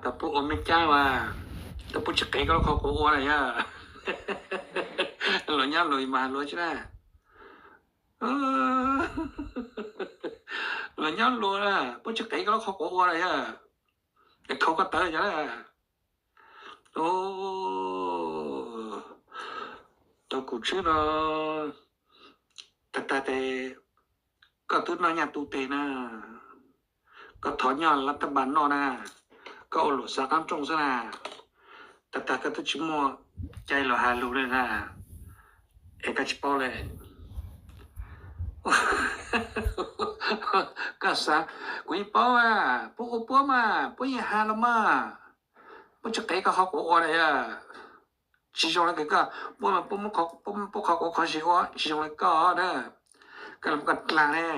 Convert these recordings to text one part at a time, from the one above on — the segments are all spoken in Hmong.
Tau puab ua me caab mas, tau puab tsi qev koj lub qhov quav ua na yog. Luas nyob luas mas has luas tsi na. Luas nyob luas na, puab tsi qev koj lub qhov quav ua na yog. Es khau koj tawv yog na. Tau kuv tswb no, tag tag tes koj twb noj nyaj tu teg na, koj thov nyaj lab tab npas noj na, koj ua luam xav qaab rooj xwb na, tag tag koj twb tsi muaj cai los has lug le na, es koj tsi paub le. Koj xav, kuv yeej paub mas, puab ua puab mas, puab yeej has los mas, puab tsi qev koj qhov quav ua na yog. Tsi zoo le kws koj, puab, puab muab qhov quav qhov zig ua, tsi zoo le koj na. Koj los koj dlaag ne,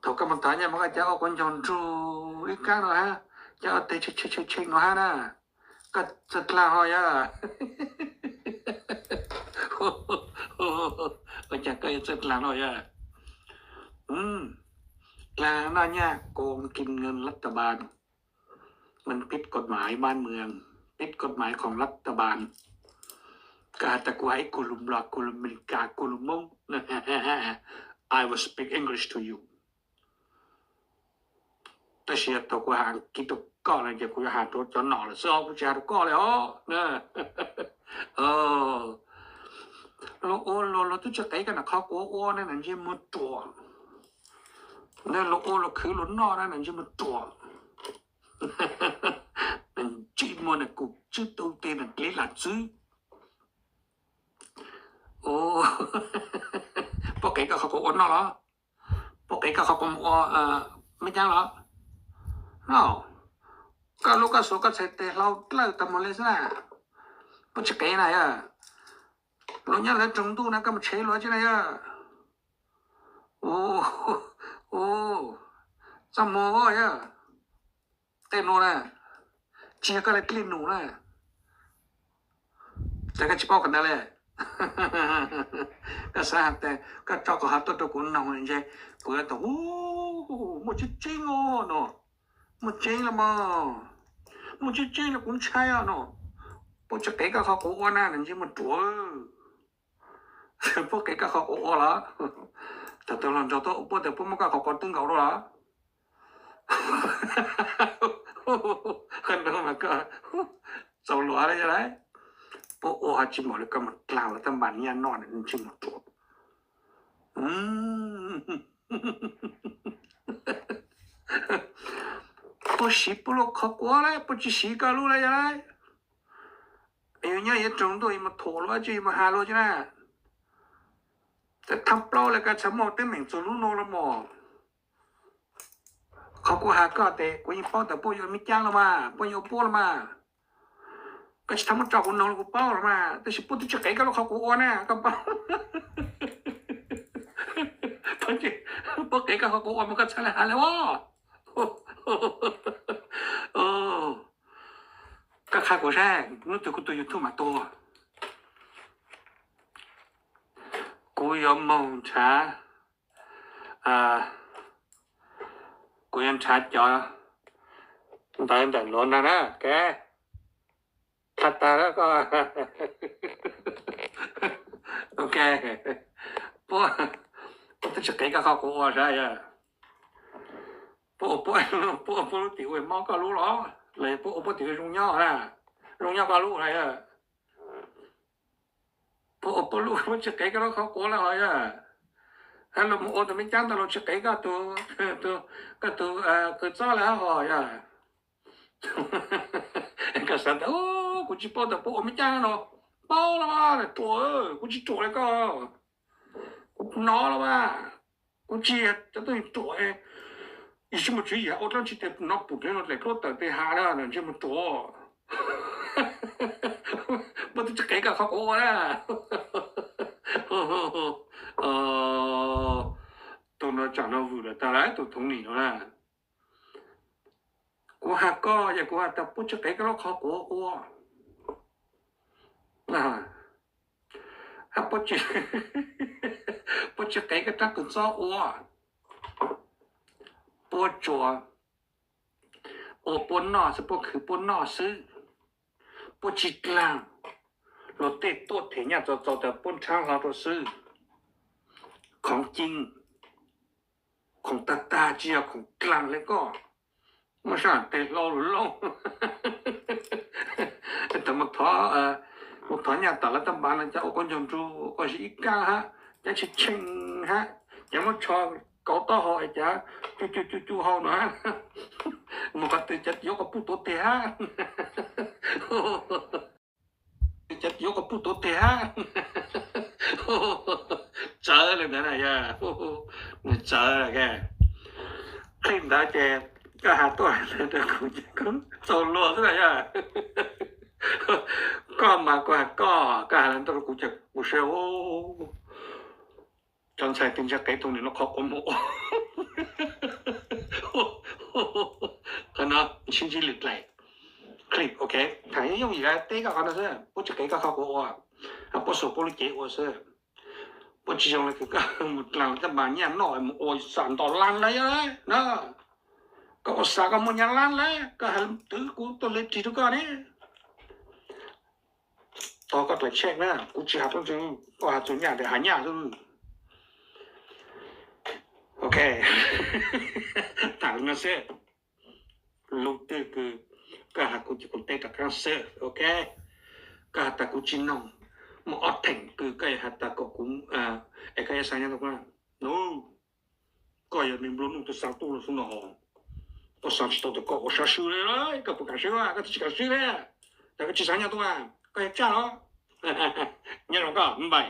thaum koj moog tog nyaj mas koj coj ua quav ncaug nrug ib kaab no hab, coj ua teg tshee tshee tshee no hab na, koj txawj dlaag ho yog. Ua cas koj yuav txawj dlaag no yog? Dlaag noj nyaj โกงกินเงินรัฐบาล มันผิดกฎหมายบ้านเมือง ผิดกฎหมายของรัฐบาล Koj has tas kuv has ib kuv lug Nplog, kuv lug Amelikas, kuv lug Moob, I will speak English to you. Tab sis yog thaum kuv has Askiv rau koj no ces kuv yuav has rau cov nom lawm xwb os, kuv tsis has rau koj le os. Luag ua luag, luag twb tsi qev koj na qhov quav ua na, ntsej muag ruam. Luag ua luag khwv luag noj na, ntsej muag ruam. Ntsej muag na, kuv tswb tu teg na, dlev lam txwb. Puab qev koj qhov quav ua noj los? Puab qev koj qhov quav mus ua me caab los? No, koj lub koj suav koj txhais tes hlau dlawj tag mus le xwb na. Puab tsi qev na yog. Luag nyob lawv roog ntuj na, koj mus tshev luag tsi na yog. Txaj muag yog. Tej nuav na, tsi yog koj le dlej num na. Ces koj tsi paub qhov ntawd le. Koj xav has tas koj tso qhov hov tuaj rau kuv noog ntshe kuv yuav tau, muaj tseeb tseeb os no, muaj tseeb los mas, muaj tseeb tseeb los kuv ntshai os no. Puab tsi qev koj qhov quav ua na, ntsej muag ruam. Puab qev koj qhov quav ua los? Thaum tau luag nrog tuaj ua puab tas puab muab koj qhov quav twb nkaus dua los? Txaus luag le yog lawm. Puab ua ho tsi npaum le koj mus dlaag luag tab npas nyaj noj, ntsej muag ruam. Puab siv puab lub qhov quav lawm, puab tsi siv koj lub le yog lawm. Yus nyob yuav roog ntuj yuav mus thuam luag tsi, yuav mus has luag tsi na. Thaaj plaub le koj txhaj muaj teeb meem txug lub nuav los mas. Qhov kuv has koj tes kuv yeej paub tas puab yuav me caab los mas, puab yuav puab los mas. Koj tsi tau muab tso kuv noog los kuv paub los mas, tab sis puab twb tsi qev koj lub qhov quav ua na, koj paub. Puab qev koj qhov quav ua mas koj txhaj le has le as. Koj qha kuv saib, hnub twg kuv tus YouTube mam tuag. Kuv yuav moog nrhav, kuv yuav nrhav cov ntawv ntawm luav ntag na, ok. Tag tag, ok. Puab, puab twb tsi qev koj qhov quav ua saib yog. Puab ua puab lub tim ua mob koj lub los, los puab ua puab tim ua zoo nyob na, zoo nyob koj lub na yog. Puab ua puab lub, puab tsi qev koj lub qhov quav lawm hos yog. Hab luag mus ua tus me caab ntawd luag tsi qev koj tus, koj tus kws txob lawm hos yog. Koj xav tas kuv tsi paub tas puab ua me caab no, paub los mas ruam, kuv tsi ruam le koj. Kuv hnov los mas, kuv tsi yog cov tuab neeg ruam, yus tsi muaj tswv yim ua dlaab tsi tes hnov pum dleb no dlaim dluab tawm tes has na, ntsej muag ruam. Puab twb tsi qev koj qhov quav ua na. Tug no tsaam no vwm lawm tag lawm, tug thoov nim no na. Kuv has koj, yog kuv has tas puab tsi qev koj lub qhov quav ua, puab tsi qev koj rab kws txob ua, puab tsuas ua puab noj xwb, puab khwv puab noj xwb, puab tsi dlaag. Luag tej tuaj them nyaj txaus txaus tas puab nrhav hlo rua xwb. Khoom cim, khoom tag tag tsi yog khoom dlaag le koj. Muaj sab tes hlau lug looj. Thaum mus thov nyaj tom lawv tab npav no cas ua koj ncaug nrug, koj siv ib kaab hab, cav tshee tshee hab, cav muab tsho kauv taub hau es cav cu cu cu cu hau no hab. Mus qhov twg cav yuav koj puj tuav teg hab. Cav yuav koj puj tuav teg hab. Tsawv le ntawd na yog, tsawv. Clip ntawd ces koj has tuaj rau kuv ces kuv txaus luag xwb na yog. Koj mas kuv has koj, koj has rau kuv ces kuv saib cov ntxhais twg ntsia qev tug nim no qhov quav mus ua. Qhov no sib ntsib lwm dlaim clip, ok. Tham yooj yim teb koj qhov no xwb, puab tsi qev koj qhov quav ua, puab xuas puab lub cev ua xwb. Puab tsi zoo le kws koj mus dlaag tab npav nyaj noj mus ua xam nto lab lawm na. Koj ua xam koj muaj nyaj lab lawm, koj has twv kuv tuaj le rig rau koj ne. Tog koj dlaim tshej na, kuv tsi has tub ntseeg, koj has txug nyaj tes has nyaj xwb. Ok, tham li no xwb. Lug twg kws koj has kuv ces kuv teb rov qaab xwb, ok. Koj has tas kuv tsi noog, muaj ob theem kws koj has tas kom kuv, es koj yuav xa nyaj tuaj, koj yog neeg nplua nuj twg xa tuaj lug xwb no, koj xa tsi tau tas koj ua sab swb le, koj puas kam swb, koj twb tsi kam swb le, tas koj tsi xa nyaj tuaj, koj yuav tsaj los. Nyob zoo koj, npaj.